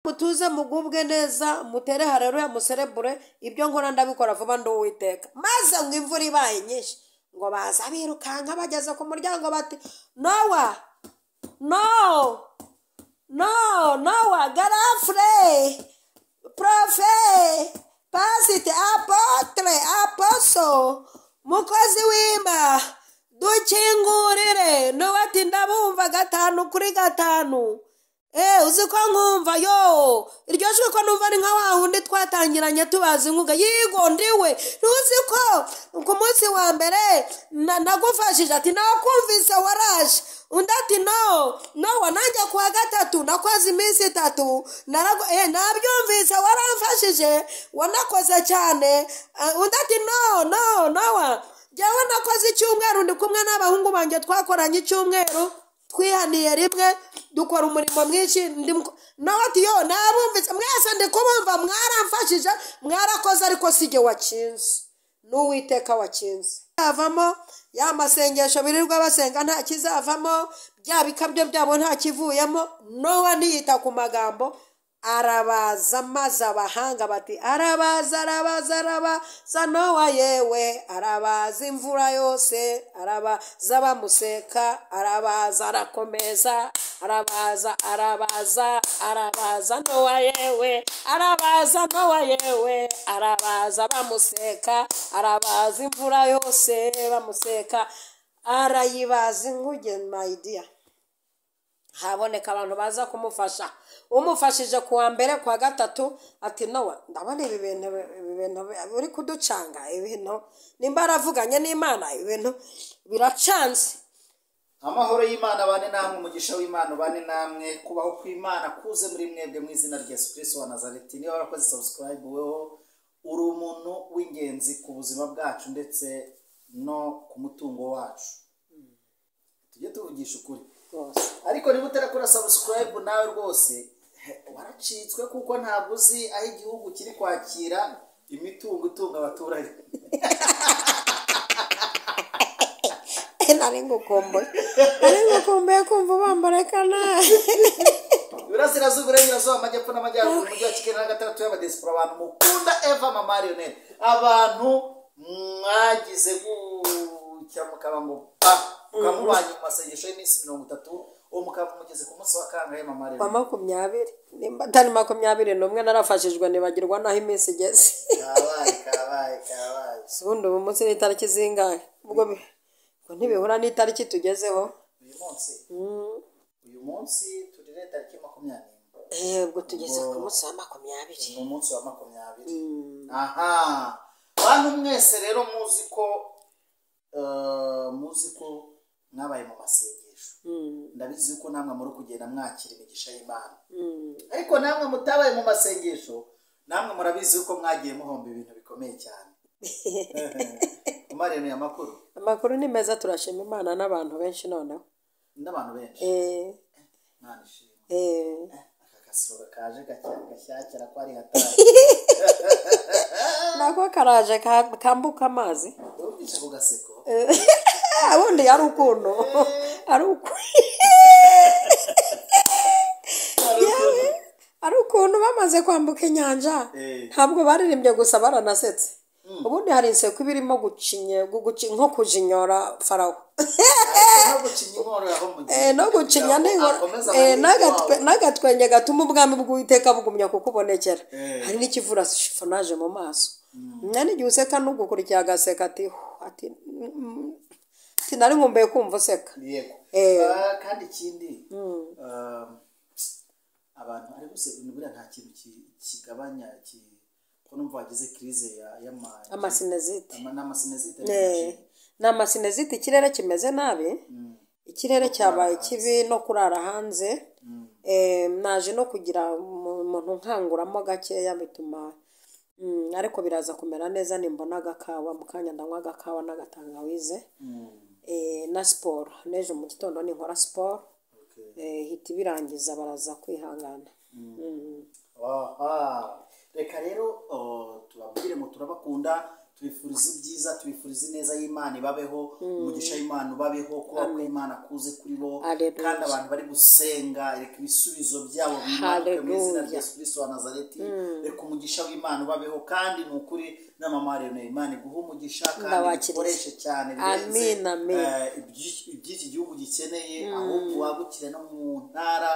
Mutuze mugubwe neza, mutere haleluya, muserebure, ibyo nkora ndabikora vuba ndi Uwiteka. Maze ngo imvura ibaye nyinshi, ngo baza birukanka bageze ku muryango bati Nowa, no no Nowa, garafure, profe, pasite, apotre, aposo, mukozi w'Imana, dukingurire. Nowa ati ndabumva 5 kuri 5. Uzi ko nkumva yo iryo jwi, ko numva ari nka wa wundi twatangiranye tubaza inkunga. Yigo ndiwe, ntuzi ko ku munsi wa mbere nagufashije? Ati nakumvise waraje. Undi ati no Nowa, nanjye kuwa gatatu nakoze iminsi 3, nabyumvise waramfashije, wanakoze cyane. Undi ati no no Nowa, jyewe nakoze icyumweru, ndi kumwe n'abahungu banjye, twakoranye icyumweru, twihaniye rimwe, dukora umurimo mwinshi. Nawe ati yo nabumvise mwese, ndi kubumva, mwaramfashije, mwarakoze, ariko si jye wakinze, n'Uwiteka wakinze. Avamo ya masengesho birirwa basenga nta kizavamo, bya bikabyo byabo nta kivuyemo. Nowa ntiyita ku magambo, arabaza. Maze abahanga bati arabaza, arabaza, arabaza Nowa, yewe arabaza imvura yose, arabaza bamuseka, arabaza, arakomeza, arabaza, arabaza, arabaza Nowa, yewe arabaza Nowa, yewe arabaza bamuseka, arabaza imvura yose bamuseka, arayibaza inkuge. My dear, haboneka abantu baza kumufasha. Umufashije kuwa mbere, kuwa gatatu ati Nowa, ndabona ibi bintu uri kuducanga, ibintu nimba aravuganye n'Imana, ibintu biracanze. Amahoro y'Imana abane namwe, umugisha w'Imana ubane namwe, kubaho kw'Imana kuze muri mwebwe mu izina rya Yesu Kristo wa Nazareti. Niba warakoze subscribe, weho uri umuntu w'ingenzi ku buzima bwacu ndetse no ku mutungo wacu, tujye tuvugisha ukuri. Rwose. Ariko niba utarakora subscribe nawe rwose waracitswe, kuko ntabwo uzi aho igihugu kiri kwakira imitungo itunga abaturage. Nari ngukumbuye, nari ngukumbuye kumva ubambareka nabi. Iburasirazuba, Iburengerazuba, Amajyepfo n'Amajyaruguru, Umujyi wa Kigali na gatandatu y'abadesipora, abantu mukunda Eva Mama Lionel, abantu mwagize gutya mukaba ngo pa mukamubanye mu masengesho y'iminsi 30, uwo mukaba mugeze ku munsi wa kangahe, Mama Wa Lionel? 20, nimba atari 21. Narafashijwe nibagirwa n'aho iminsi igeze. Kabaye, kabaye, kabaye. Si ubundi ubu munsi ni itariki zingahe? Ubwo ntibihura n'itariki tugezeho. Uyu munsi turi tariki 21. Ubwo tugeze ku munsi wa 20. Ni umunsi wa 20. Aha bantu mwese rero muzi ko mwabaye mu masengesho, ndabizi ko namwe muri kugenda mwakira imigisha y'Imana. Ariko namwe mutabaye mu masengesho, namwe murabizi ko mwagiye muhomba ibintu bikomeye cyane. Umarene, amakuru? Amakuru ni meza, turashima Imana n'abantu benshi noneho. N'abantu benshi. Imana ishimwe. Aka kasoro kaje gashyakira ko ari hatari. Nako karaje kambuka amazi. Wumvise ako gaseko? Ubundi ari ukuntu ari uku Hari ukuntu. Ari ukuntu bamaze kwambuka inyanja, ntabwo baririmbye gusa, baranasetse. Ubundi hari inseko iba irimo gucinye nko kujinyora Farawo. No gucinya inkoro aho mu gihe No gucinya kugira ngo n'inkoro akomeze amahirwe wawe. N'agatwenge gatuma ubwami bw'Uwiteka bugumya kukubonekera. Hari n'ikivura chiffonnage mu maso, mwene igihe useka n'ugukurikiye agaseka ati "Hu," ati ati nari nkumbuye kumva useka." Yego. Kandi ikindi, abantu ariko se buriya nta kintu kigabanya ko numva wagize crise y'ama Amasinezite. N'amasinezite. Ni amasinezite, ikirere kimeze nabi, ikirere No kurara cyabaye hanze. kibi no kurara hanze. Naje no kugira umuntu nkanguramo gakeya bituma ariko biraza kumera neza nimbona agakawa mu kanya, ndanywa agakawa n'agatangawize na siporo. N'ejo mu gitondo ninkora siporo ihita ibirangiza, baraza kwihangana. Aha. Reka rero, oh, tubabwire ngo turabakunda, tubifurije Tubifuriza ibyiza, tubifuriza ineza y'Imana ibabeho, umugisha w'Imana ubabeho, kuba kw'Imana kuze kuri bo. Haleluya. Kandi abantu bari gusenga, reka ibisubizo byabo bimanuke mu izina rya Haleluya. Yesu Kristo wa Nazareti. Reka umugisha w'Imana ubabeho, kandi ni ukuri na mama Leonel, Imana iguhe umugisha kandi Ndawakiriye. igukoreshe cyane birenze Amin, amin. iby'iki gihugu gikeneye, ahubwo wagukire no mu ntara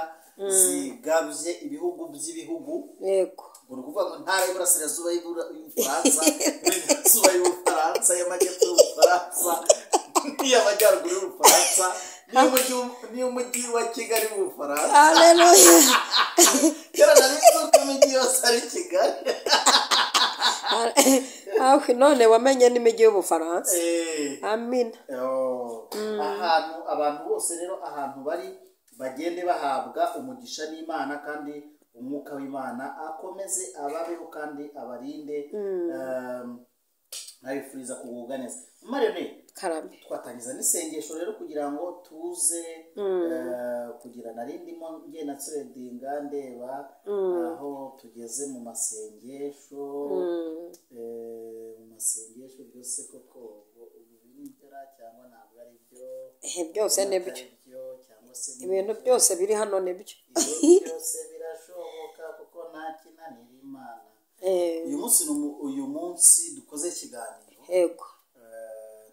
zigabye ibihugu by'ibihugu. Yego. Ngo ni ukuvuga ngo intara y'Iburasirazuba y'Ubufaransa, Iburasirazuba y'Ubufaransa, y'Amajyepfo y'Ubufaransa, n'iy'Amajyaruguru y'Ubufaransa, n'iy'umujyi wa Kigali w'Ubufaransa. Haleluya. Kera nari nzi ko imijyi yose ari Kigali. Aho none wamenye n'imijyi y'Ubufaransa. Amina. Oh. Ahantu abantu bose rero, ahantu bari, bagende bahabwa umugisha n'Imana, kandi umwuka w'Imana akomeze ababeho kandi abarinde. Nabifuriza kugubwa neza. Marene, Karame. twatangiza n'isengesho rero kugira ngo tuze kugira nari ndimo ngenda nseredinga ndeba aho tugeze mu masengesho. Mu masengesho byose koko ubu nibyo cyangwa ntabwo ari byo? Byose Ubona nibyo. atari byo cyangwa se ni Ibintu byo? byose biri hano nibyo. Ibintu byose birashoboka kuko nta kinanira Imana. Uyu munsi dukoze ikiganiro, Yego.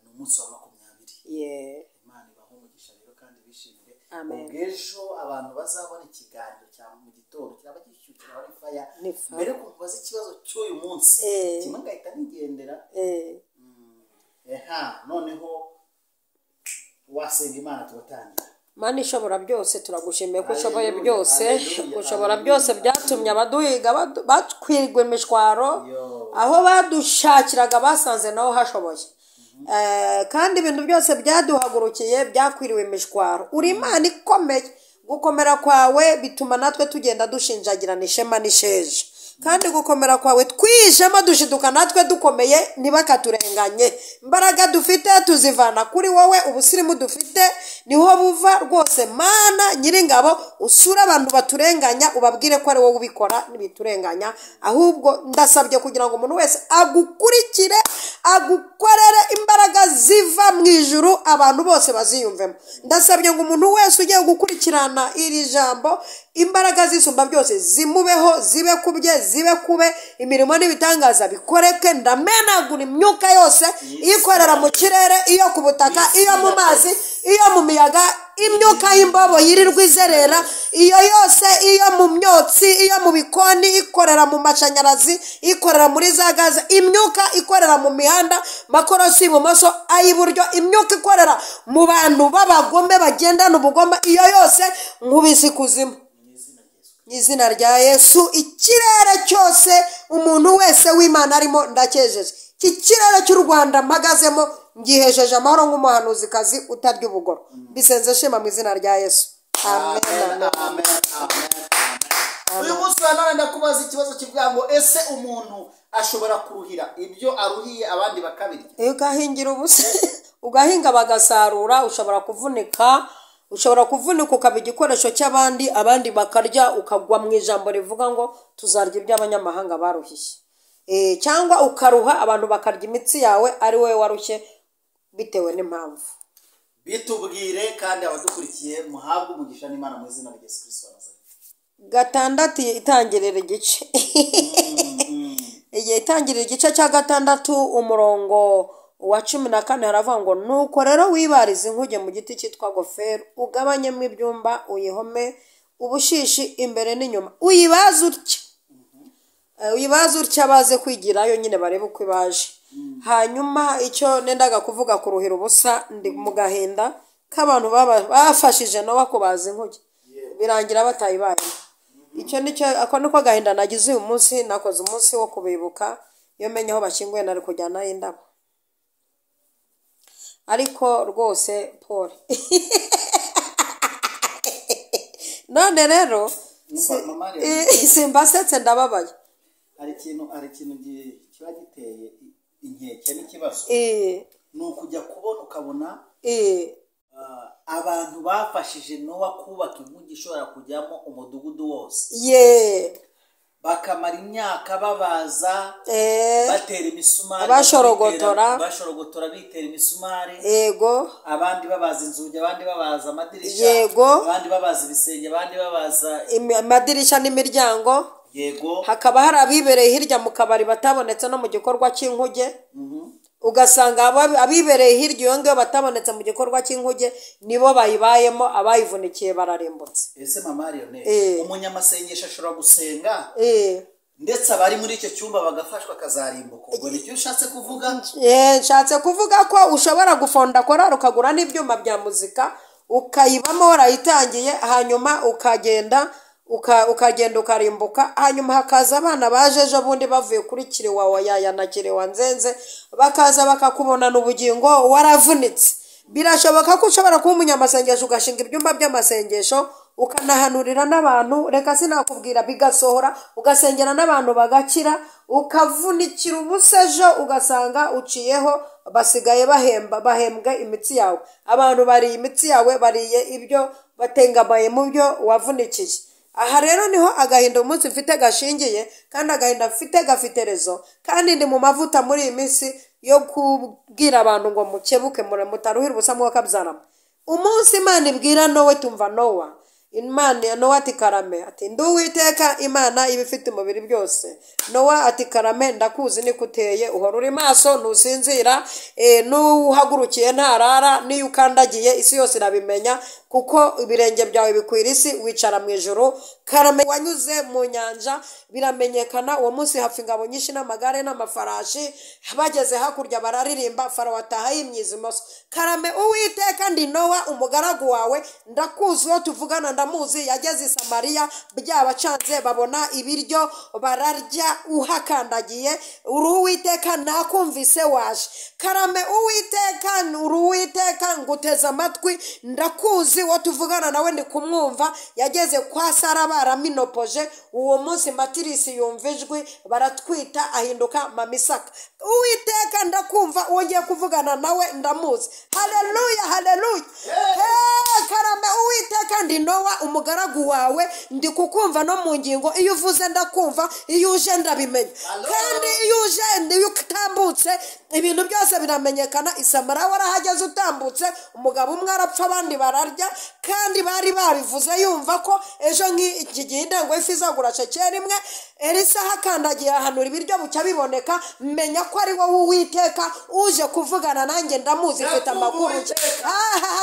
ni umunsi wa 20. Imana ibahe umugisha rero kandi bishimire. Amen. Ubwo ejo abantu bazabona ikiganiro cya mu gitondo kiraba gishyushye, kiraba ari faya. Ni faya. Mbere yo kubaza ikibazo cy'uyu munsi, kimwe ngahita nigendera. Eha, noneho wasenga Imana tugatangira. Mana ishobora byose, turagushimiye ko ushoboye Haleluya, byose. haleluya, Ushobora haleluya, byose byatumye abaduhiga batwirwa imishwaro. Yo. Aho badushakiraga basanze naho hashoboye. Kandi ibintu byose byaduhagurukiye byakwiriwe imishwaro. Uri Imana ikomeye, gukomera kwawe bituma natwe tugenda dushinjagirana ishema n'isheja, kandi gukomera kwawe twishema dushiduka natwe dukomeye, ntibakaturenganye. Imbaraga dufite tuzivana kuri wowe, ubusirimu dufite niho buva rwose. Mana nyiringabo, usure abantu baturenganya, ubabwire ko ari wowe ubikora ntibiturenganya. Ahubwo ndasabye kugira ngo umuntu wese agukurikire, agukorere, imbaraga ziva mu ijuru abantu bose baziyumvemo. Ndasabye ngo umuntu wese ugiye gukurikirana iri jambo, imbaraga zisumba byose zimubeho, zibe kubye, zibe kube, imirimo n'ibitangaza bikoreke. Ndamenagura imyuka yose ikorera mu kirere, iyo ku butaka, iyo mu mazi, iyo mu miyaga, imyuka y'imbobo yirirwa izerera, iyo yose, iyo mu myotsi, iyo mu bikoni, ikorera mu mashanyarazi, ikorera muri za gaze, imyuka ikorera mu mihanda, makorosi ibumoso ay'iburyo, imyuka ikorera mu bantu b'abagome bagendana ubugome, iyo yose nkubise ikuzimu mu izina rya Yesu. Ikirere cyose umuntu wese w'Imana arimo ndakejeje. Iki kirere cy'u Rwanda mpagazemo ngihejeje amahoro nk'umuhanuzikazi utarya ubugoro. Mbisenze shema mu izina rya Yesu, amen. Amen, Amen. amen, amen, amen. Uyu munsi wa none ndakubaza ikibazo kivuga ngo: ese umuntu ashobora kuruhira ibyo aruhiye abandi bakabirya? Iyo ugahingira ubusa, ugahinga bagasarura, ushobora kuvunika, ushobora kuvunika ukaba igikoresho cy'abandi, abandi bakarya, ukagwa mu ijambo rivuga ngo tuzarya iby'abanyamahanga baruhiye. Cyangwa ukaruha abantu bakarya imitsi yawe ari wowe warushye, bitewe n'impamvu. Bitubwire, kandi abadukurikiye muhabwe umugisha n'Imana mu izina rya Yesu Kristo wa Nazareti. Gatandatu itangirira igice, igihe itangirira igice cya 6 umurongo wa 14 haravuga ngo: nuko rero wibarize inkuge mu giti cyitwa gofero, ugabanyemo ibyumba, uyihome ubushishi imbere n'inyuma, uyibaze utya. Uyibaze utya baze kwigirayo nyine barebe uko ibaje. Hanyuma icyo nendaga kuvuga kuruhira ubusa, ndi mu gahinda k'abantu bafashije Nowa kubaza inkuge, birangira batayibayemo. Icyo nicyo, ako niko gahinda nagize uyu munsi. Nakoze umunsi wo kubibuka. Iyo menya aho bashyinguye nari kujyanayo indabo, ariko rwose pole. None rero Mama simbasetse, ndababaye. Hari ikintu kiba giteye inkeke n'ikibazo. Ni ukujya kubona ukabona abantu bafashije Nowa kubaka inkuge ishobora kujyamo umudugudu wose. Bakamara imyaka babaza, batera imisumari, bashorogotora bitera imisumari. Yego. Abandi babaza inzugi, abandi babaza amadirishya. Yego. Abandi babaza ibisenge, abandi babaza amadirishya n'imiryango. Yego. Hakaba hari abibereye hirya mu kabari batabonetse no mu gikorwa cy'inkuge. Ugasanga abibereye hirya iyo ngiyo batabonetse mu gikorwa cy'inkuge nibo bayibayemo, abayivunikiye bararimbutse. Ese mama Lionel, umunyamasengesho ashobora gusenga ndetse abari muri icyo cyumba bagafashwa akazarimbuka? Ubwo nicyo ushatse kuvuga? Nshatse kuvuga ko ushobora gufonda korari ukagura n'ibyuma bya muzika ukayibamo warayitangiye, hanyuma ukagenda ukagenda ukarimbuka, hanyuma hakaza abana baje ejo bundi bavuye kuri kiriwa wa yaya na kiriwa nzenze, bakaza bakakubonana ubugingo waravunitse. Birashoboka ko ushobora kuba umunyamasengesho ugashinga ibyumba by'amasengesho ukanahanurira n'abantu, reka sinakubwira bigasohora, ugasengera n'abantu bagakira, ukavunikira ubusa ejo ugasanga uciyeho, basigaye bahembwe imitsi yawe. Abantu bariye imitsi yawe, bariye ibyo batengamaye mu byo wavunikiye. Aha rero niho agahinda umunsi mfite gashingiye, kandi agahinda mfite gafite rezo, kandi ndi mu mavuta muri iyi minsi yo kubwira abantu ngo mukebuke mutaruhira ubusa mwakabyarama. Umunsi Imana ibwira Nowe, tumva Nowa, Imana Nowa ati karame, ati ndi Uwiteka Imana ibifite umubiri byose. Nowa ati karame, ndakuzi niko uteye, uhora uri maso ntusinzira, n'uhagurukiye ntarara, n'iyo ukandagiye isi yose irabimenya, kuko ibirenge byawe bikwira isi, wicara mu ijuru. Karame, wanyuze mu nyanja biramenyekana, uwo munsi hapfa ingabo nyinshi n'amagare n'amafarashi, bageze hakurya bararirimba, Farawo ataha yimyiza imoso. Karame, Uwiteka ndi Nowa umugaragu wawe, ndakuzi uwo tuvugana ndamuzi, yageze i Samariya byabacanze babona ibiryo bararya uhakandagiye, uri Uwiteka nakumvise waje. Karame, Uwiteka uri Uwiteka nguteze amatwi, ndakuzi uwo tuvugana nawe ndi kumwumva, yageze kwa Sara baraminopoje, uwo munsi Matirisi yumva ijwi baratwita ahinduka Mamisaka. Uwiteka ndakumva, uwo ngiye kuvugana nawe ndamuzi. Haleluya, haleluya. Karame, Uwiteka ndi Nowa umugaragu wawe, ndi kukumva no mu ngingo, iyo uvuze ndakumva, iyo uje ndabimenya, kandi iyo uje iyo utambutse ibintu byose biramenyekana. Isamara warahageze utambutse, umugabo umwe arapfa abandi bararya, kandi bari babivuze yumva ko ejo nk'iki gihe indengo y'ifi izagura shekeri imwe. Elisa hakandagiye ahanura ibiryo bucya biboneka, menya ko ari wowe Uwiteka uje kuvugana nanjye ndamuzi, mfite amakuru.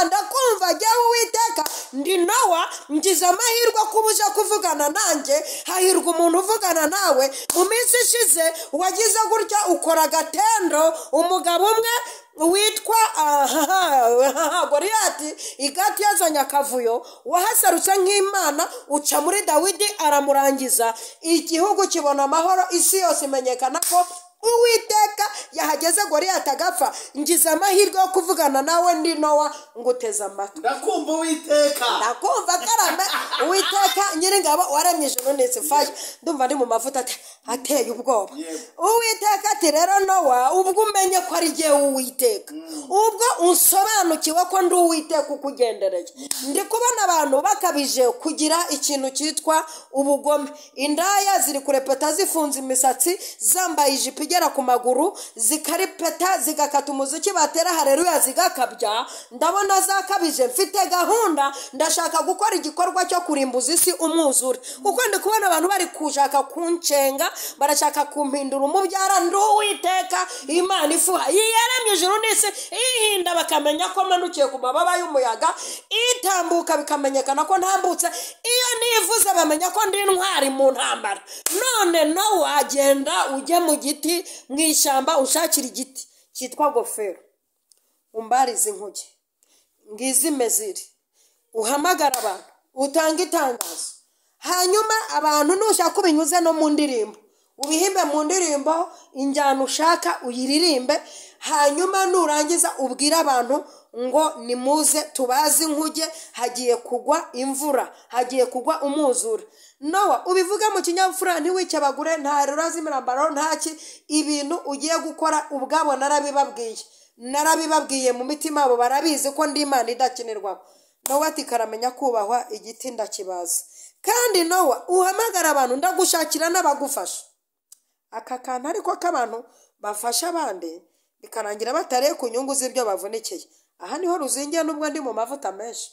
Ndakumva jyewe Uwiteka ndi Nowa, ngize amahirwe kuba uje kuvugana nanjye, hahirwa umuntu uvugana nawe. Mu minsi ishize wagize gutya ukora agatendo, umugabo umwe witwa Goliyati igati yazanye akavuyo, wahasarutse nk'Imana uca muri Dawidi aramurangiza, igihugu kibona amahoro, isi yose imenyekana ko Uwiteka yahageze Goliyati agapfa. Ngize amahirwe yo kuvugana nawe ndi Nowa, nguteze amatwi. Ndakumva Uwiteka, ndakumva karame Uwiteka Nyiringabo waremye ijuru n'isi. Faye ndumva ndi mu mavuta ateye ubwoba. Uwiteka ati rero Nowa, ubwo umenye ko ari jyewe Uwiteka, ubwo unsobanukiwe ko ndi Uwiteka ukugendereye. Ndi kubona abantu bakabije kugira ikintu cyitwa ubugome. Indaya ziri kurepeta zifunze imisatsi, zambaye ijipo igera ku maguru, zikaripeta zigakata umuziki batera haleluya zigakabya. Ndabona zakabije, mfite gahunda, ndashaka gukora igikorwa cyo kurimbuza isi umwuzure, kuko ndi kubona abantu bari kushaka kuncenga, barashaka kumpindura umubyara. Ndi Uwiteka Imana ifuha yiyaremye ijuru n'isi, ihinda bakamenya ko manukiye ku mababa y'umuyaga, itambuka bikamenyekana ko ntambutse, iyo nivuze bamenya ko ndi intwari mu ntambara. None nawe agenda ujye mu giti mu ishyamba ushakira igiti cyitwa gofero, umbarize inkuge ngizi meziri, uhamagara abantu, utanga itangazo, hanyuma abantu nushaka ubinyuze no mu ndirimbo, ubihimbe mu ndirimbo, injyana ushaka uyiririmbe, hanyuma nurangiza ubwire abantu ngo nimuze tubaze inkuge, hagiye kugwa imvura, hagiye kugwa umwuzure. Nowa ubivuge mu kinyabupfura, ntiwikebagure, nta rurazi imirambaro, ntaki, ibintu ugiye gukora ubwabo narabibabwiye, narabibabwiye mu mitima yabo, barabizi ko ndi Imana idakinirwaho. Nowa ati karamenya kubahwa, igiti ndakibaza. Kandi Nowa uhamagara abantu, ndagushakira n'abagufasha. Aka kantu ariko k'abantu bafasha abandi bikarangira batariye ku nyungu z'ibyo bavunikiye. Aha niho ruzingiye, nubwo ndi mu mavuta menshi.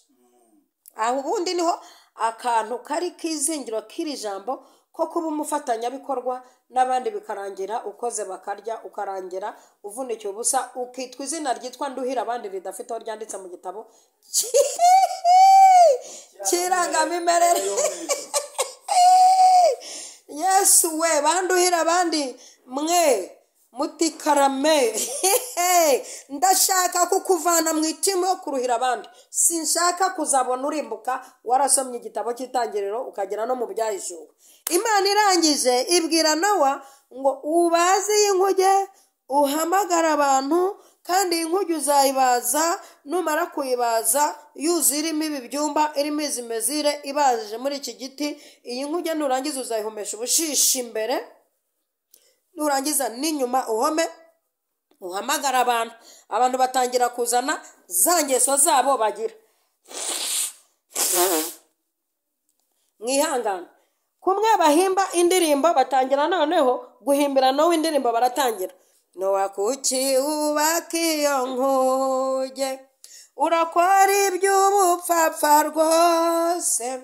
Aho ubundi niho akantu kari k'izingiro k'iri jambo ko kuba umufatanyabikorwa n'abandi, bikarangira ukoze bakarya, ukarangira uvunikiye ubusa, ukitwa izina ryitwa nduhira abandi ridafite aho ryanditse mu gitabo cy'irangamimerere. Yesu we, banduhira abandi mwe mutikarame. Ndashaka kukuvana mu itimu yo kuruhira abandi. Sinshaka kuzabona urimbuka warasomye igitabo cy'itangiriro ukagera no mu byahishuwe. Imana irangije ibwira Nowa ngo ubaze iyi nkuge, uhamagara abantu, kandi iyi nkuge uzayibaza, numara kuyibaza yuzuye irimo ibi byumba, irimo izi mezire ibajije muri iki giti. Iyi nkuge nurangiza uzayihomesha ubushishi imbere, nurangiza n'inyuma uhome, uhamagara abantu. Abantu batangira kuzana za ngeso zabo bagira. Mwihangane. Kumwe bahimba indirimbo, batangira noneho guhimbira Nowa indirimbo, baratangira. Nowa kuki wubaka iyo nkuge, urakora iby'ubupfapfa rwose,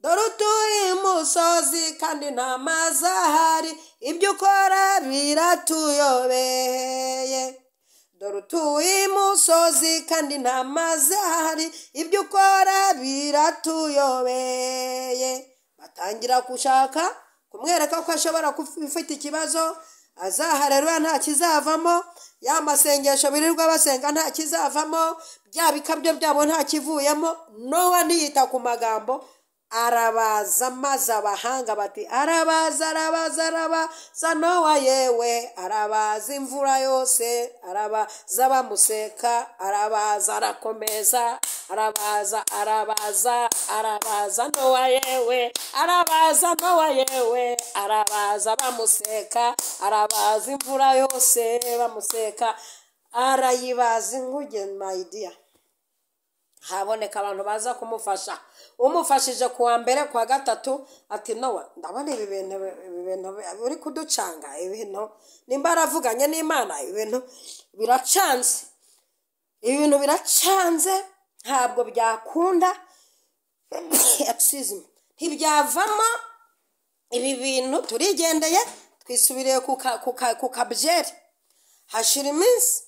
dore utuye imusozi kandi nta mazi ahari, ibyo ukora biratuyobeye. Dore utuye imusozi kandi nta mazi ahari, ibyo ukora biratuyobeye. Batangira gushaka kumwereka ko ashobora gufite ikibazo, azaharerwa nta kizavamo, ya masengesho birirwa basenga nta kizavamo, bya bikabyo byabo nta kivuyemo. Nowa ntiyita ku magambo, arabaza maze abahanga bati arabaza, arabaza, arabaza Nowa yewe, arabaza imvura yose, arabaza bamuseka, arabaza arakomeza, arabaza, arabaza, arabaza Nowa yewe, arabaza Nowa yewe, arabaza bamuseka, arabaza imvura yose bamuseka, arayibaza inkuge. My dear, haboneka abantu baza kumufasha. Umufashije kuwa mbere, kuwa gatatu ati Nowa, ndabona ibi bintu uri kuducanga, ibintu nimba aravuganye n'Imana, ibintu biracanze, ibintu biracanze, ntabwo byakunda, excuse me, ntibyavamo ibi bintu, turigendeye twisubiriye ku kabyeri. Hashira iminsi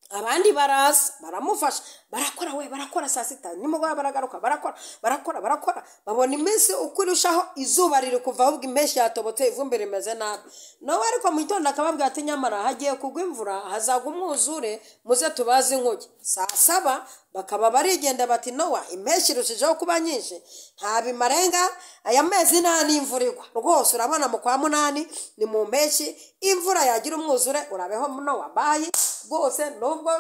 abandi baraza baramufasha, barakora we, barakora saa sita nimugoroba baragaruka, barakora, barakora, barakora, babona iminsi uko irushaho izuba riri kuva, ahubwo impeshyi yatobotse, ivumbi rimeze nabi. Nowa ariko mu gitondo akababwira ati nyamara hagiye kugwa imvura, hazagwa umwuzure, muze tubaze inkuge. Saa saba bakaba barigenda bati Nowa, impeshyi irushijeho kuba nyinshi, nta bimarenga, aya mezi nta n'imvura igwa rwose, urabona mu kwa munani ni mu mpeshyi, imvura yagira umwuzure, urabeho Nowa, bayi rwose, nubwo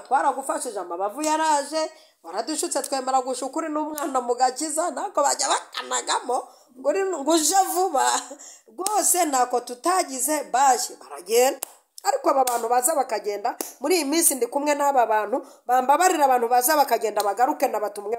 twaragufashije amabavu yaraje, waradushutse twemera gushukuri n'umwana mu gakiza, nako bajya bakanagamo ngo uje vuba rwose, ntako tutagize, bayi baragenda. Ariko aba bantu baza bakagenda, muri iyi minsi ndi kumwe n'aba bantu bambabarira, abantu baza bakagenda bagaruke nabatumweho.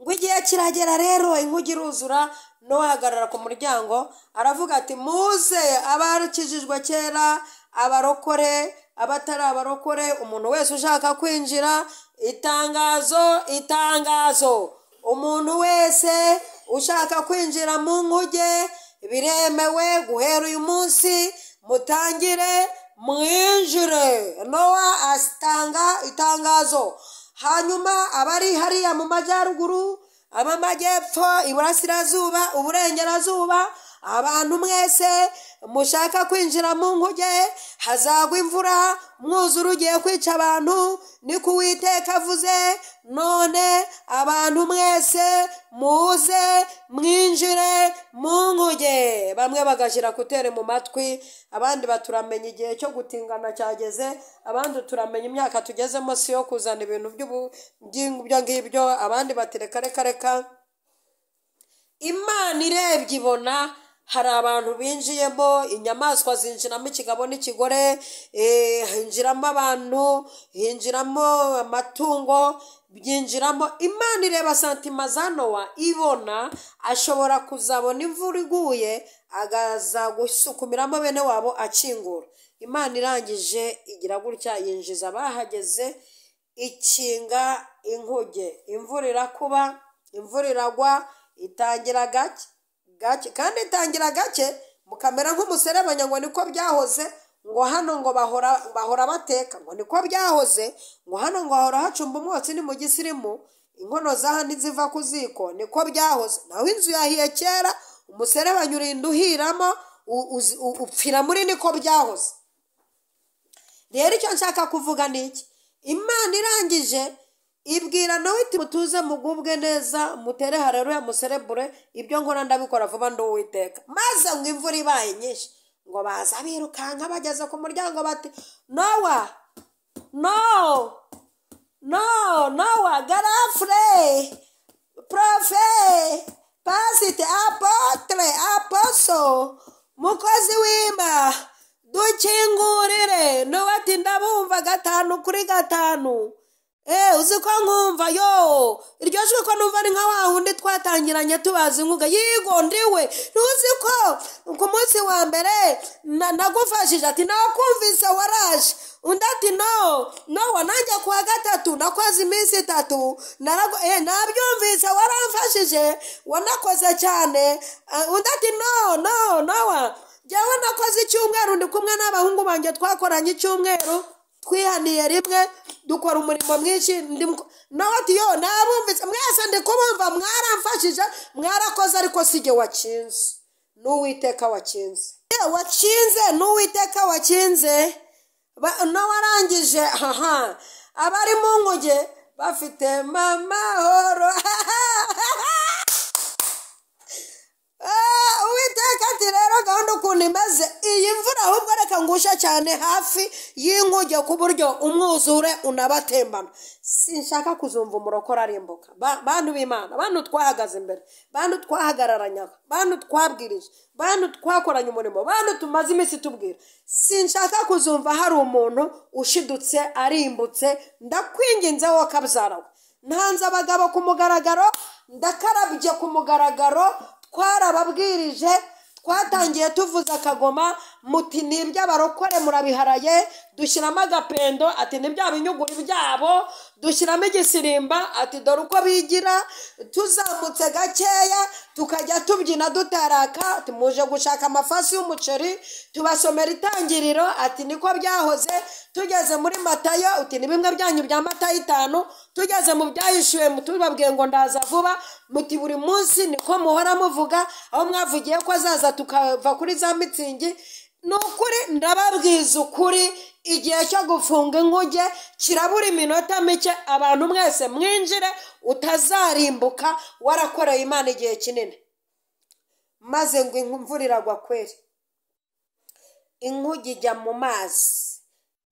Ngo igihe kiragera rero inkuge iruzura, Nowa ahagarara ku muryango aravuga ati muze abarukijijwe kera, abarokore, abatari abarokore, umuntu wese ushaka kwinjira, itangazo, itangazo, umuntu wese ushaka kwinjira mu nkuge biremewe guhera uyu munsi, mutangire mwinjire. Nowa atanga itangazo. Hanyuma abari hariya mu majyaruguru, ab'amajyepfo, iburasirazuba, uburengerazuba, abantu mwese mushaka kwinjira mu nkuge, hazagwa imvura, umwuzure ugiye kwica abantu, niko Uwiteka avuze. None abantu mwese muze mwinjire mu nkuge. Bamwe bagashyira kutere mu matwi, abandi baturamenya igihe cyo gutingana cyageze, abandi turamenya imyaka tugezemo si yo kuzana ibintu by'ibyo ngibyo, abandi batereka reka reka. Imana irebye ibona hari abantu binjiyemo, inyamaswa zinjiramo, ikigabo n'ikigore, hinjiramo abantu, hinjiramo amatungo, byinjiramo. Imana ireba santima za Nowa, ibona ashobora kuzabona imvura iguye agaza gusukumiramo bene wabo akingura. Imana irangije igira gutya, yinjiza abahageze, ikinga inkuge, imvura irakuba, imvura iragwa, itangira gake gake, kandi itangira gake mukamera nk'umuserebanya ngo niko byahoze, ngo hano ngo bahora bateka, ngo niko byahoze, ngo hano ngo hahora hacumba umwotsi ni mu gisirimu, inkono za hano ziva ku ziko, niko byahoze. Naho inzu yahiye kera, umuserebanya urinda uhiramo, upfira muri niko byahoze. Rero icyo nshaka kuvuga ni iki? Imana irangije ibwira nawe iti mutuze mugubwe neza, mutere haleluya, muserebure, ibyo nkora ndabikora vuba ndi Uwiteka. Maze ngo imvura ibaye nyinshi, ngo baza birukanka bageze ku muryango bati Nowa, no no Nowa, garafure, profe, pasite, apotre, aposo, mukozi w'Imana, dukingurire. Nowa ati ndabumva 5 kuri 5. Uzi ko nkumva yo, iryo jwi ko numva ni nka wa wundi twatangiranye tubaza inkuga, yigo ndiwe, uzi ko ku munsi wa mbere nagufashije, ati nakumvise waraje, undi ati no Nowa nanjye kuwa 3 nakoze iminsi 3, nabyumvise waramfashije, wanakoze cyane, undi ati no no Nowa jyewe nakoze icyumweru, ndi kumwe n'abahungu banjye twakoranye icyumweru, twihaniye rimwe, dukora umurimo mwinshi, nawe ati yo nabumvise mwese ndi kubumva, mwaramfashije, mwarakoze, ariko si jye wakinze, n'Uwiteka wakinze, wakinze n'Uwiteka wakinze. Nowa arangije, haha, abari mu nkuge bafite mamahoro. Uwiteka ati rero gahunda ukuntu imeze, iyi mvura ahubwo reka ngusha cyane hafi y'inkuge ku buryo umwuzure unabatembana. Sinshaka kuzumva umurokore arimbuka. Bantu b'Imana, bantu twahagaze imbere, bantu twahagararanye, bantu twabwirije, bantu twakoranye umurimo, bantu tumaze iminsi tubwira, sinshaka kuzumva hari umuntu ushidutse arimbutse. Ndakwinginze wowe kabyarawe, ntanze abagabo ku mugaragaro, ndakarabye ku mugaragaro, twarababwirije, twatangiye tuvuza akagoma, muti ni iby'abarokore murabiharaye, dushyiramo agapendo, ati ni bya binyuguri byabo, dushyiramo igisirimba, ati dore uko bigira, tuzamutse gakeya tukajya tubyina dutaraka, ati muje gushaka amafasi y'umuceri, tubasomera itangiriro, ati niko byahoze, tugeze muri Matayo, uti ni bimwe byanyu bya Matayo 5, tugeze mu byahishuwe tubabwiye ngo ndaza vuba, muti buri munsi niko muhora muvuga, aho mwavugiye ko azaza tukava kuri za mitsingi. Ni ukuri ndababwiza ukuri, igihe cyo gufunga inkuge kirabura iminota mike, abantu mwese mwinjire, utazarimbuka warakoreye Imana igihe kinini. Maze ngo imvura iragwa kweri, inkuge ijya mu mazi.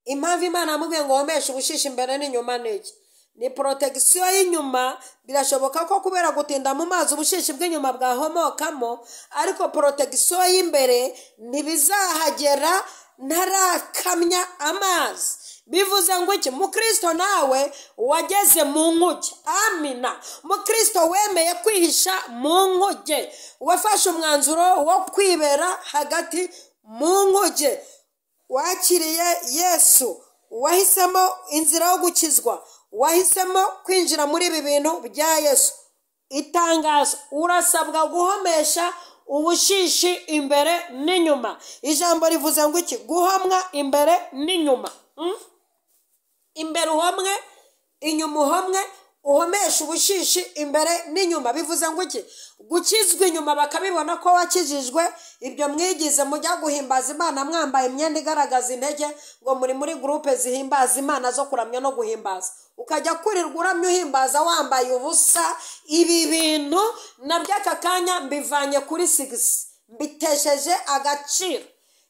Impamvu Imana yamubwiye ngo womeshe ubushishi imbere n'inyuma n'iki? Ni protection y'inyuma. Birashoboka ko kubera gutinda mu mazi ubushishi bw'inyuma bwahomokamo, ariko protection y'imbere ntibizahagera ntarakamya amazi. Bivuze ngo iki? Mukristo nawe wageze mu nkuge, amina. Mukristo wemeye kwihisha mu nkuge, wafashe umwanzuro wo kwibera hagati mu nkuge, wakiriye Yesu, wahisemo inzira yo gukizwa, wahisemo kwinjira muri ibi bintu bya Yesu. Itangazo, urasabwa guhomesha ubushishi imbere n'inyuma. Ijambo rivuze ngo iki? Guhomwa imbere n'inyuma. Imbere uhomwe, inyuma uhomwe, uhomesha ubushishi imbere n'inyuma. Bivuze ngo iki? Gukizwa inyuma bakabibona ko wakijijwe. Ibyo mwigize mujya guhimbaza Imana mwambaye imyenda igaragaza intege, ngo muri muri groupe zihimbaza Imana zo kuramya no guhimbaza, ukajya kurirwa uramya uhimbaza wambaye ubusa. Ibi bintu nabyo aka kanya mbivanye kuri 6, mbitesheje agaciro.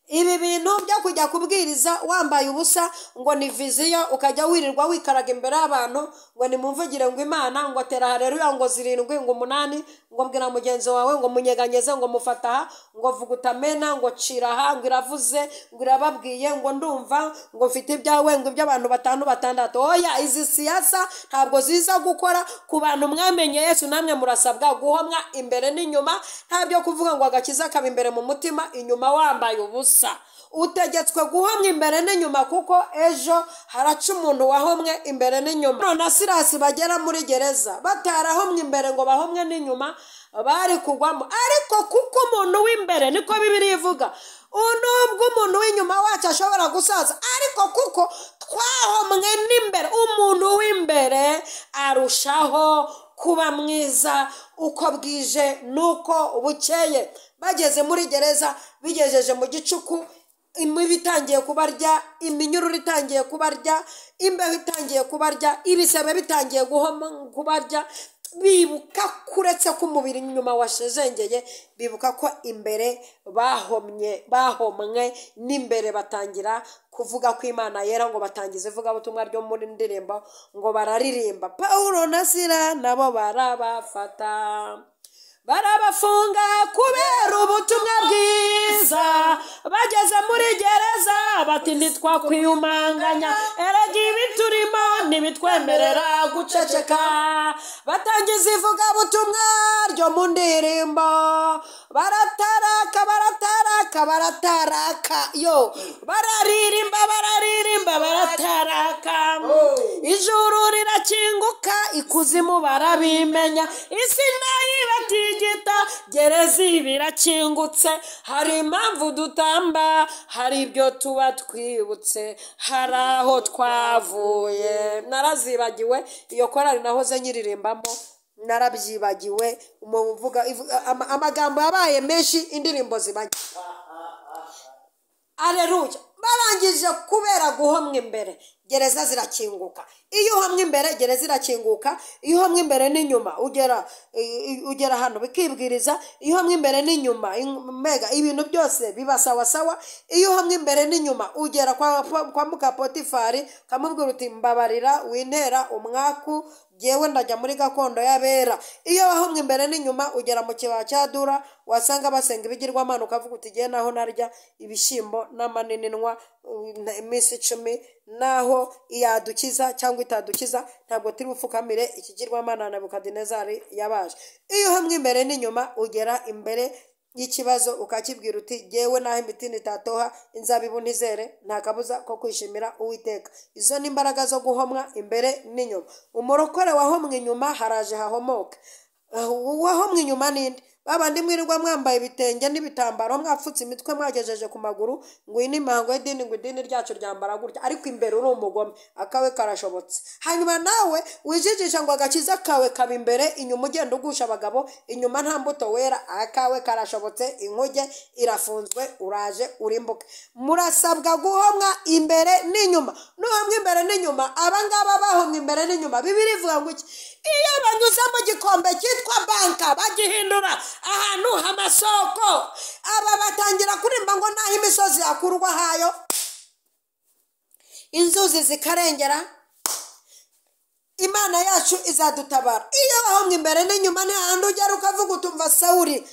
Ibi bintu byo kujya kubwiriza wambaye ubusa ngo ni viziyo, ukajya wirirwa wikaraga imbere y'abantu ngo nimumvugire ngo Imana, ngo tera haleluya, ngo 7, ngo 8, ngo mbwira mugenzi wawe, ngo munyeganyeze, ngo mufata aha, ngo vuguta amena, ngo cira aha, ngo iravuze, ngo irababwiye, ngo ndumva, ngo mfite ibyawe, ngo iby'abantu 5 6. Oya, izi siyasa ntabwo ziza gukora ku bantu mwamenye Yesu. Namwe murasabwa guhomwa imbere n'inyuma, nta byo kuvuga ngo agakiza kaba imbere mu mutima, inyuma wambaye ubusa. Utegetswe guhomwa imbere n'inyuma, kuko ejo haraca umuntu wahomwe imbere n'inyuma. Na Sirasi bagera muri gereza batarahomwe imbere ngo bahomwe n'inyuma, bari kugwamo. Ariko kuko umuntu w'imbere, niko Bibiliya ivuga, nubwo umuntu w'inyuma wacu ashobora gusaza, ariko kuko twahomwe n'imbere, umuntu w'imbere arushaho kuba mwiza uko bwije nuko bukeye. Bageze muri gereza, bigejeje mu gicuku, imibu itangiye kubarya, iminyururu itangiye kubarya, imbeho itangiye kubarya, ibisebe bitangiye kubarya, bibuka kuretse ko umubiri inyuma washezengeye, bibuka ko imbere bahomwe n'imbere, batangira kuvuga ko Imana yera, ngo batangize ivugabutumwa ryo muri ndirimbo, ngo bararirimba. Paulo na Sila nabo barabafata, barabafunga kubera ubutumwa bwiza. Bageze muri gereza bati ntitwakwiyumanganya, erega ibi turimo ntibitwemerera guceceka. Batangiza ivugabutumwa ryo mu ndirimbo, barataraka barataraka barataraka, yo bararirimba bararirimba barataraka. Ijuru rirakinguka, ikuzimu barabimenya, isi nayo ibatigita, gereza birakingutse. Hari impamvu dutamba, hari ibyo tuba twibutse, hari aho twavuye. Narazibagiwe iyo korali nahoze nyiririmbamo, narabyibagiwe. Umuvuga amagambo yabaye menshi, indirimbo zibanye. Aleluya. Barangije kubera guhomwa imbere, gereza zirakinguka. Iyo uhomwe imbere, gereza irakinguka. Iyo uhomwe imbere n'inyuma, ugera hano bikibwiriza. Iyo uhomwe imbere n'inyuma, mega ibintu byose biba sawa sawa. Iyo uhomwe imbere n'inyuma, ugera kwa muka Potifari, kamubwira uti mbabarira wintera umwaku, jewe ndajya muri gakondo y'abera. Iyo wahomwe imbere n'inyuma, ugera mu kibaya cya Dura, wasanga basenga ibigirwamana, ukavuga uti jye naho narya ibishyimbo n'amanininwa iminsi 10, naho yadukiza cyangwa itadukiza ntabwo turi bupfukamire ikigirwamana Nebukadinezari yabaje. Iyo uhamwe imbere n'inyuma, ugera imbere y'ikibazo ukakibwira uti jyewe naho imitini itatoha, inzabibu ntizere, nta kabuza ko kwishimira Uwiteka. Izo ni imbaraga zo guhomwa imbere n'inyuma. Umurokore wahomwe inyuma haraje hahomoka. Wahomwe inyuma ninde? Babandi mwirirwa mwambaye ibitenge n'ibitambaro, mwapfutse imitwe, mwagejeje ku maguru, ngo iyi ni imihango y'idini, ngo idini ryacu ryambara gutya, ariko imbere uri umugome, akawe karashobotse. Hanyuma nawe wijijisha ngo agakiza kawe kaba imbere, inyuma ugenda ugusha abagabo, inyuma nta mbuto wera, akawe karashobotse, inkuge irafunzwe, uraje urimbuke. Murasabwa guhomwa imbere n'inyuma. Nuhomwa imbere n'inyuma, abangaba bahomwa imbere n'inyuma, Bibiliya ivuga ngo iki? Iyo banyuze mu gikombe cyitwa banka, bagihindura ahantu h'amasoko. Aba batangira kurimba ngo naho imisozi yakurwa hayo, inzuzi zikarengera, Imana yacu izadutabara. Iyo bahomwe imbere n'inyuma, nta handi ugera ukavuga utumva Sawuli.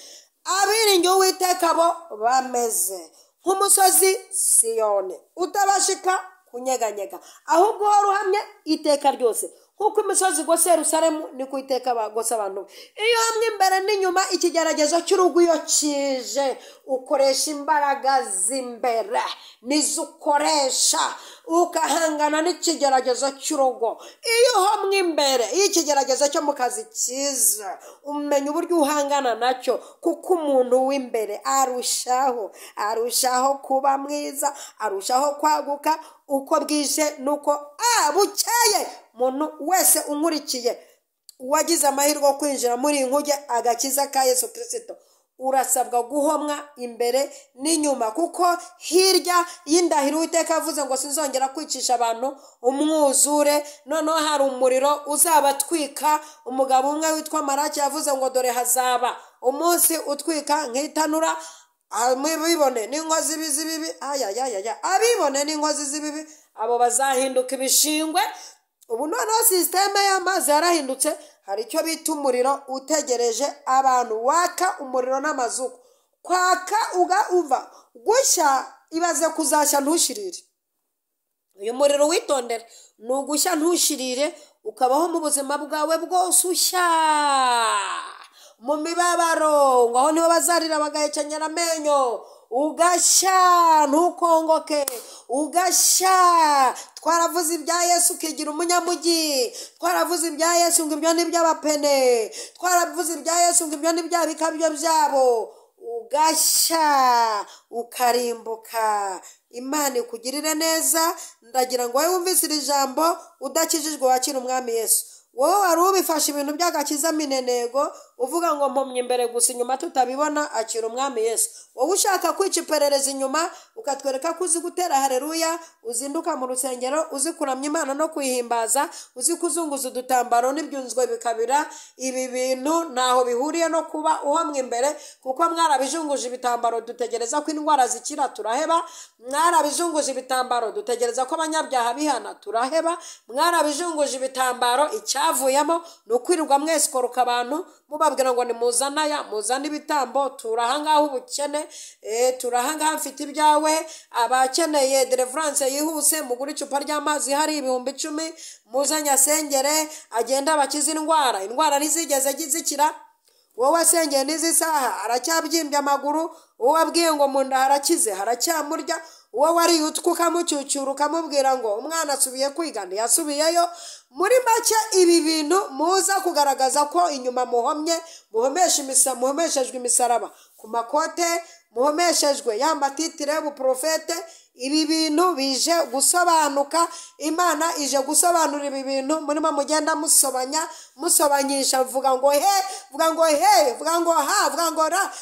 Abiringiye Uwiteka bo bameze nk'umusozi Siyoni, utabashika kunyeganyega, ahubwo uhora uhamye iteka ryose. Nkuko imisozi igose Yerusalemu, niko iteka bagose abantu. Iyo hamwe imbere n'inyuma, ikigeragezo cy'urugo iyo kije, ukoresha imbaraga z'imbere, nizo ukoresha ukahangana n'ikigeragezo cy'urugo. Iyo hamwe imbere, iyo ikigeragezo cyo mu kazi kiza, umenya uburyo uhangana nacyo, kuko umuntu w'imbere arushaho kuba mwiza, arushaho kwaguka uko bwije nuko bukeye. Umuntu wese unkurikiye wagize amahirwe yo kwinjira muri inkuge agakiza ka Yesu Kristo, urasabwa guhomwa imbere n'inyuma, kuko hirya y'indahiro Uwiteka avuze ngo sinzongera kwicisha abantu umwuzure, noneho hari umuriro uzabatwika. Umugabo umwe witwa Maraki yavuze ngo dore hazaba umunsi utwika nk'itanura. Abibone n'inkozi z'ibibi, ayayaya, abibone n'inkozi z'ibibi, abo bazahinduka ibishingwe. Ubu noneho sisiteme y'amazi yarahindutse, hari icyo bita umuriro utegereje abantu, waka umuriro n'amazuku, kwaka uva gushya, ibaze kuzashya ntushirire. Uyu muriro witondere, ni ugushya ntushirire, ukabaho mu buzima bwawe bwose ushya mu mibabaro, ngo aho niho bazarira bagahekenyera amenyo, ugashya ntukongoke, ugashya. Twaravuze ibya Yesu ukigira umunyamugi, twaravuze ibya Yesu ngo ibyo ni iby'abapene, twaravuze ibya Yesu ngo ibyo ni bya bikabyo byabo, ugashya ukarimbuka. Imana ikugirire neza. Ndagira ngo wowe wumvise iri jambo udakijijwe wakira umwami Yesu. Wowe wari ubifashe ibintu by'agakiza minenego, uvuga ngo mpumye imbere gusa inyuma tutabibona, akira umwami Yesu. Wowe ushaka kwica iperereza inyuma, ukatwereka ko uzi gutera haleluya, uzinduka mu rusengero, uzi kuramya Imana no kuyihimbaza, uzi kuzunguza udutambaro n'ibyunzwe bikabira, ibi bintu ntaho bihuriye no kuba uhomwe imbere, kuko mwarabijunguje ibitambaro dutegereza ko indwara zikira turaheba, mwarabijunguje ibitambaro dutegereza ko abanyabyaha bihana turaheba, mwarabijunguje ibitambaro icyavuyemo ni ukwirirwa mwesikoroka abantu mubabwira ngo nimuzane aya, muzane ibitambo, turahangaha ubukene, turahangaha mfite ibyawe, abakeneye deliverance yihuse mugure icupa ry'amazi hari 10,000, muzanye asengere agenda abakize indwara, indwara ntizigeze zikira. Wowe asengeye n'izi saha aracyabyimbye amaguru, uwo abwiye ngo mu nda harakize haracyamurya, uwo wariye utwo ukamucyucyura ukamubwira ngo umwana asubiye kwiga ntiyasubiyeyo. Muri make ibi bintu muza kugaragaza ko inyuma muhomye, muhomeshejwe imisaraba ku makote, muhomeshejwe ya matitire y'ubuprofete. Ibi bintu bije gusobanuka, Imana ije gusobanura ibi bintu murimo mugenda musobanya, musobanyisha, mvuga ngo he, mvuga ngo he, mvuga ngo ha, mvuga ngo ra.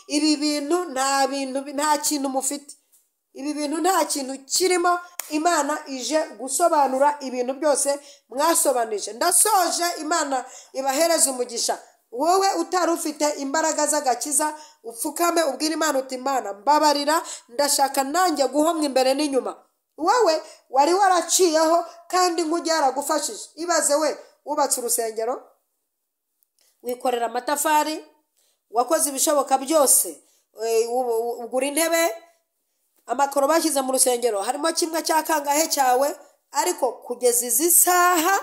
Ibi bintu nta bintu, nta kintu mufite, ibi bintu nta kintu kirimo. Imana ije gusobanura ibintu byose mwasobanije. Ndasoje, Imana ibahereze umugisha. Wowe utari ufite imbaraga z'agakiza, upfukame ubwire Imana uti Imana mbabarira, ndashaka nanjye guhomwa imbere n'inyuma. Wowe wari waraciyeho kandi nk'ujya yaragufashije. Ibaze we wubatse urusengero, wikorera amatafari, wakoze ibishoboka byose, ugura intebe, amakoro bashyize mu rusengero harimo kimwe cya kangahe cyawe, ariko kugeza izi saha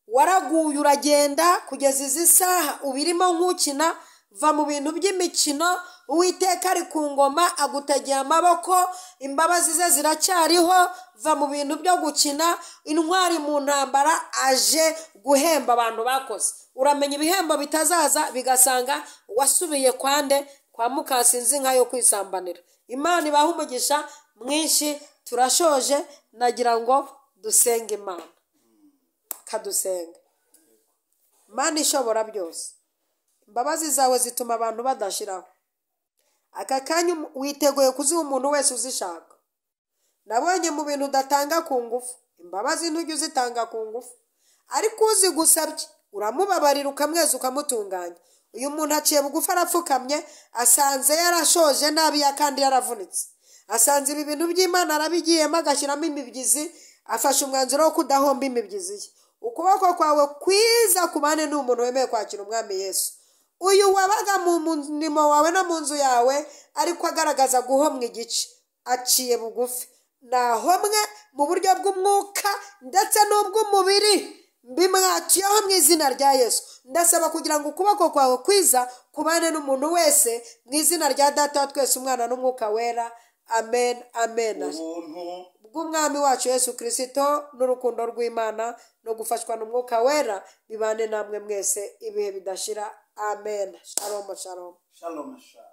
waraguye uragenda, kugeza izi saha ubirimo nk'ukina. Va mu bintu by'imikino, Uwiteka ari ku ngoma agutegeye amaboko, imbabazi ze ziracyariho. Va mu bintu byo gukina, intwari mu ntambara aje guhemba abantu bakoze. Uramenya ibihembo bitazaza bigasanga wasubiye kwande kwa mukasinzi nka yo kwisambanira. Imana ibahe umugisha mwinshi. Turashoje, nagira ngo dusenge Imana. Kadusenga. Imana ishobora byose, imbabazi zawe zituma abantu badashiraho. Aka kanya witeguye kuziha umuntu wese uzishaka. Nabonye mu bintu udatanga ku ngufu, imbabazi ntujya uzitanga ku ngufu, ariko uzigusabye uramubabarira ukamweza ukamutunganya. Uyu muntu aciye bugufi arapfukamye, asanze yarashoje nabi ya kandi yaravunitse, asanze ibi bintu by'Imana arabigiyemo agashyiramo imibyizi, afashe umwanzuro wo kudahomba imibyizi ye. Ukuboko kwawe kwiza kubane n'umuntu wemeye kwakira umwami Yesu. Uyu wabaga mu murimo wawe no mu nzu yawe, ariko agaragaza guhomwa igice, aciye bugufi, nahomwe mu buryo bw'umwuka ndetse n'ubw'umubiri, mbimwatiyeho mu izina rya Yesu. Ndasaba kugira ngo ukuboko kwawe kwiza kubane n'umuntu wese mu izina rya Data wa twese, Umwana n'Umwuka Wera. Amen, amen. Ubuntu bw'umwami wacu Yesu Kristo n'urukundo rw'Imana no gufashwa n'Umwuka Wera bibane namwe mwese ibihe bidashira. Amen. Shalom, shalom. Shalom, shalom.